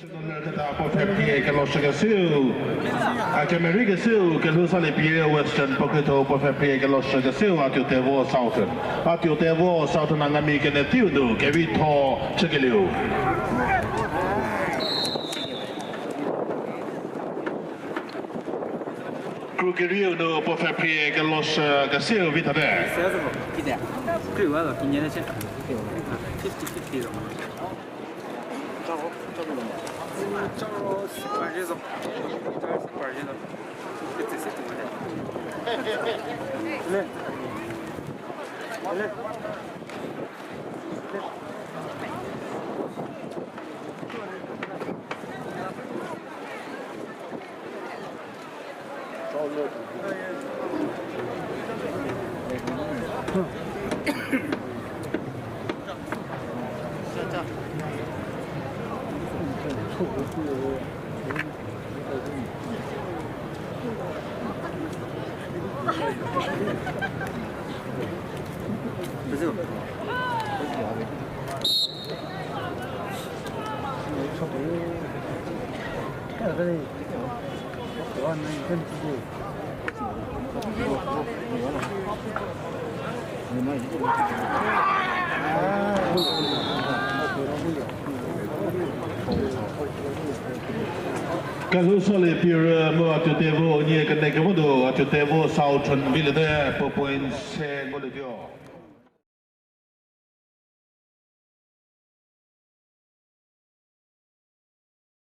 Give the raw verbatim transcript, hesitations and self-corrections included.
Keta puo pfhephrie kelhoshü kesiu, a kemerei kesiu, kelhou salie pie Western puo khrütho puo pfhephrie kelhoshü kesiu, Atuotevo Southern. Atuotevo Southern Angami kene teiu nu kevitho chükelieu. Kru kerieu nu puo pfhephrie kelhoshü kesiu vi thate. Fifty fifty. Kelhou salie pie rü mu Atuotevo unie kene kevo nu Atuotevo Southern viliete, puo points se ngolietuo.